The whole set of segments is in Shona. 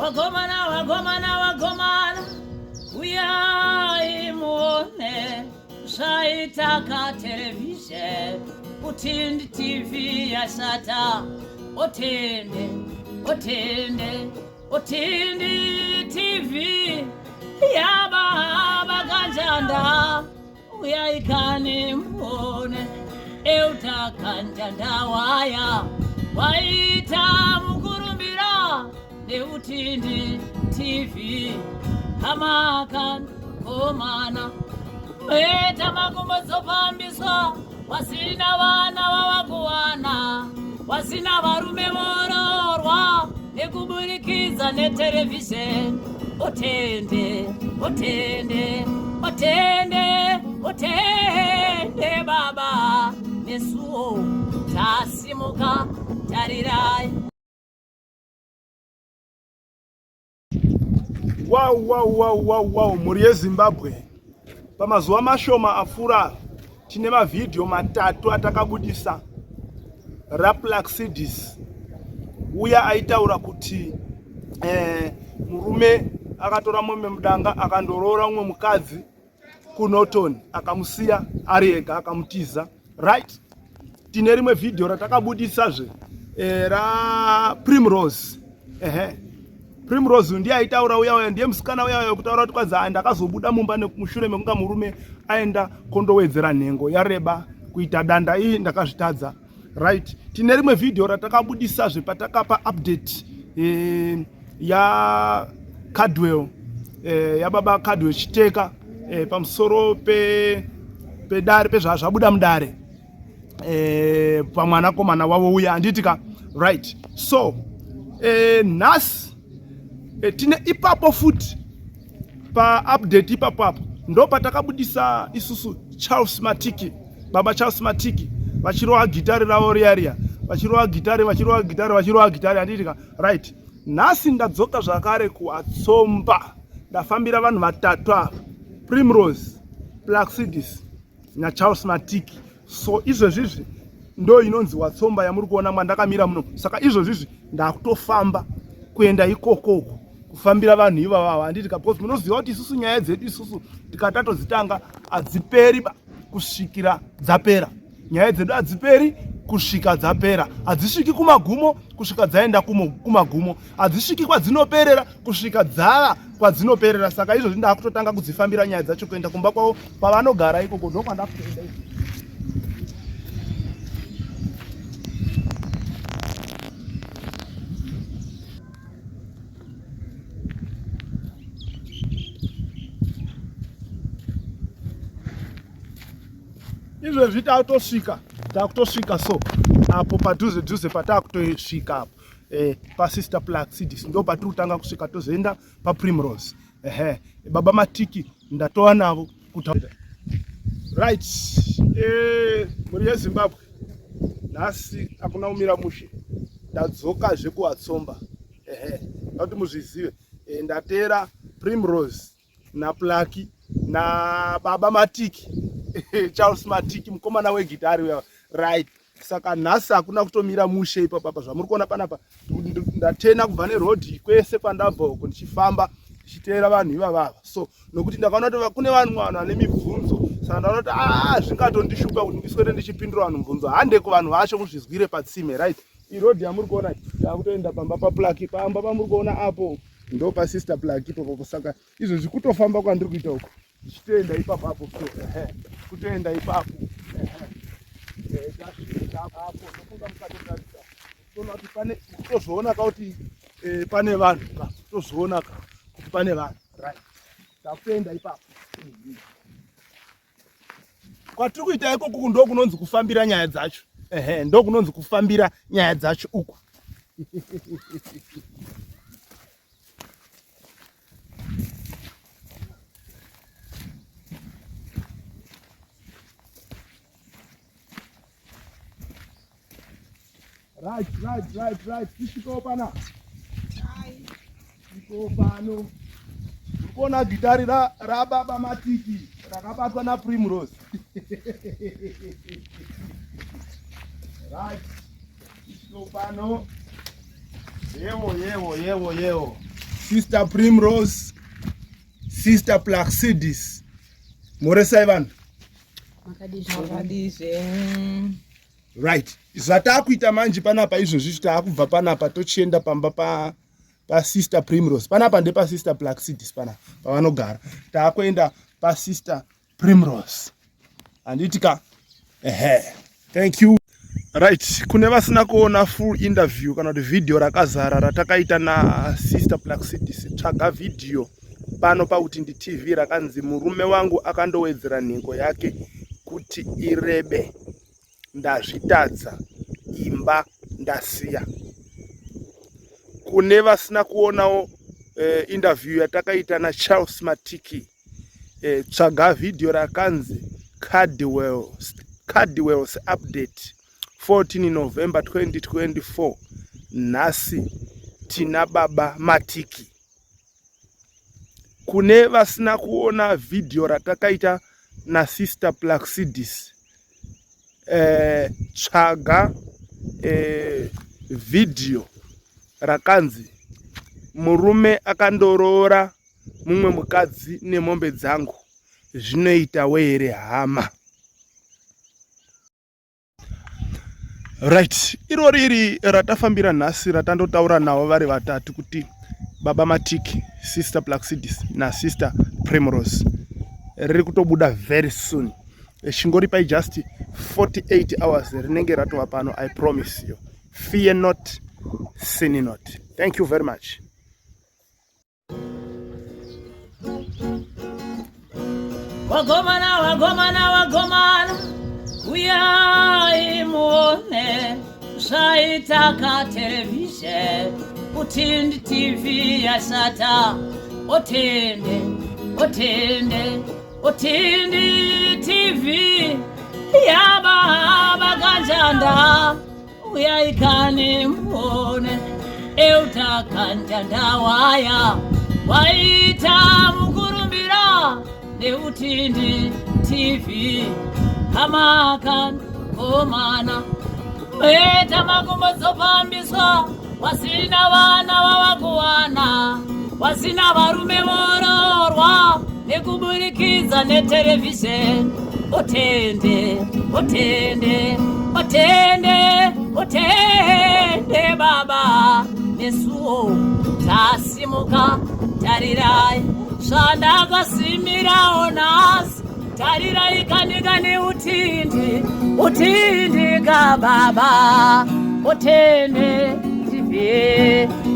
Wakomana, wakomana, wakomana, uyai muone zvaita katerevhizheni Utindi TV yashata. Otende, otende, otindi TV yababa kanjanda uyai kani muone euta kanjanda waya waita mukurumbira neutindi TV hamakan komana Eta makumbo dzofambiswa wasina vana vavakuwana wasina varume vororwa nekuburikidza neterevhizheni otende otende otende otende baba nesuwo tasimuka tarirai. Wow, wow, wow, wow, wow, mhuri yeZimbabwe. Pamazuva mashoma apfuura tine mavhidhiyo matatu atakabudisa raPlaxidis uya aitaura kuti eh, murume akatora mombe mudanga akandoroora umwe mukadzi kuNorton akamusiya ari ega akamutiza right tine rimwe vhidhiyo ratakabudisazve eh, raprimrose ehe Primrose ndiye aitaura uya uya ndiye musikana uya uya kutaura kuti kwanzi ndakazobuda mumba mushure mekunga murume aenda kondowedzera nhengo yareba kuita danda iyi ndakazvitadza right tine rimwe vhidhiyo ratakabudisazve patakapa update eh, ya Cardwell eh, yababa Cardwell Chiteka eh, pamusoro pe pedare pezvazvabuda mudare eh, pamwanakomana wavo uya handiti ka right so eh, nhasi eh, tine ipapo futi paupdate ipapo apo ndo patakabudisa isusu Charles Matiki baba Charles Matiki vachirova gitari ravo riya riya vachirova gitari vachirova gitari vachirova gitari handiti ka right nhasi ndadzoka zvakare kuatsomba ndafambira vanhu vatatu ava Primrose Plaxidis naCharles Matiki so izvezvizvi ndo inonzi watsomba yamuri kuona mwandakamira muno saka izvezvizvi ndakutofamba kuenda ikokoko kufambira vanhu ivava handiti ka because munoziva kuti isusu nyaya dzedu isusu tikatatodzitanga hadziperi ba kusvikira dzapera nyaya dzedu hadziperi kusvika dzapera hadzisviki kumagumo kusvika dzaenda kumagumo hadzisviki kwadzinoperera kusvika dzava kwadzinoperera saka izvozvi ndakutotanga kudzifambira nyaya dzacho kuenda kumba kwavo kwavanogara ikoko ndokwandakutoenda izvo izvezvi takutosvika takutosvika so apo padhuze dhuze patakutosvika apo eh, pasister Plaxidis ndo patiri kutanga kusvika tozoenda paprimrose ehe baba Matiki ndatova navo kuta right eh, mhuri yeZimbabwe nhasi hakuna kumira mushe ndadzokazve kuvatsomba ehe ndakuti muzvizive eh, ndateera Primrose naPlaki nababa Matiki Charles Matiki mukomana wegitari uya right saka nhasi hakuna kutomira mushe ipapa apa zvamuri kuona panapa ndatena kubva nerodhi kwese kwandabva uko ndichifamba ndichiteera vanhu ivavava so nokuti ndakaona kuti kune vanhu vanhu vane mibvunzo saka ndaona kuti aa ah, zvingatondishupa kuti ndiswere ndichipindura vanhu mubvunzo hande kuvanhu vacho muzvizwire patsime right irodhi yamuri kuona takutoenda pamba paplaki pamba pamuri kuona apo ndo pasister plaki ipopopo saka izvozvi kutofamba kwandiri kuita uko ndichitoenda ipapo apo so ehe kutoenda ipapo ehe tasvika apo ndofunga mukatotarisa toona kuti pane kutozoona ka kuti eh, pane vanhu ka kutozoona ka kuti pane vanhu right takutoenda ipapo mhm. kwatiri kuita ikoku ndo kunonzi kufambira nyaya dzacho ehe ndo kunonzi kufambira nyaya dzacho uku Right, right, right, right. Tisvikewo pana. Tisvikewo pano. Uri kuona gitari rababa Matiki rakabatwa naPrimrose. Right. Tisvikewo pano. Yewo, yewo, yewo, yewo. Sister Primrose, Sister Plaxidis. Mhoresai vanhu. Makadii zvenyu? Right. Zvatakuita manje panapa izvozvi taakubva panapa tochienda pamba pa paSister Primrose. Panapa ndepaSister Plaxidis panapa pavanogara. Taakuenda paSister Primrose. Handiti ka? Ehe. Thank you. Right, kune vasina kuona full interview kana kuti video rakazara ratakaita na Sister Plaxidis, tsvaga video pano paUtindi TV rakanzi murume wangu akandowedzera nhengo yake kuti irebe, ndazvitadza, imba ndasiya. Kune vasina kuonawo interview yatakaita na Charles Matiki, tsvaga video rakanzi Cardwell's update 14 November 2024. Nhasi tina baba Matiki. Kune vasina kuona video ratakaita na Sister Plaxidis, tsvaga video rakanzi murume akandoroora mumwe mukadzi nemombe dzangu, zvinoita here hama? Right, iro riri ratafambira nhasi ratandotaura navo vari vatatu kuti baba Matiki, Sister Plaxidis na Sister Primrose, riri kutobuda very soon. Chingoripai just 48 hours rinenge ratova pano. I promise you. Fear not, sin not. Thank you very much. Wagomana, wagomana, wagomana, uyai muone zvaitaka television. Utindi TV yashata. Otende, otende, Utindi TV yababa Kanjanda, uyai kani muone. Euta Kanjanda waya waita mukurumbira neUtindi TV. Hamakan komana meta makumbodzofambiswa, wasina vana vavakuwana, wasina varume vororwa nekuburikidza neterevhizheni. Otende, otende, otende, otende baba, nesuwo tasimuka. Tarirai zvandakasimirawo nhasi, tarirai kanikani. Utindi, utindi ka baba, Otende TV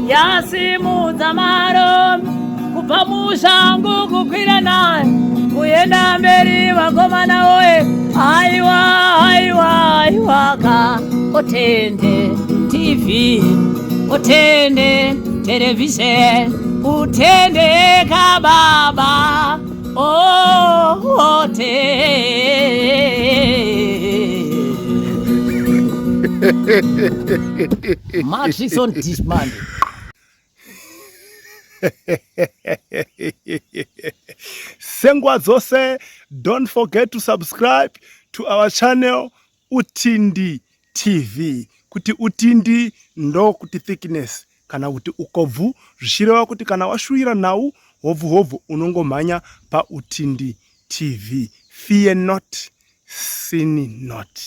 yasimudza maromi kubva mushango kukwira naye kuenda mberi. Vakomana woye, aiwa, aiwa, aiwaka. Otende TV, Otende television, utende ka baba. Oh, otende. Matrix on demand. Senguva dzose, don't forget to subscribe to our channel Utindi TV. Kuti utindi ndokuti thickness kana kuti ukobvu, zvichireva kuti kana washuvira nhau hobvu hobvu unongomhanya paUtindi TV. Fear not, sin not.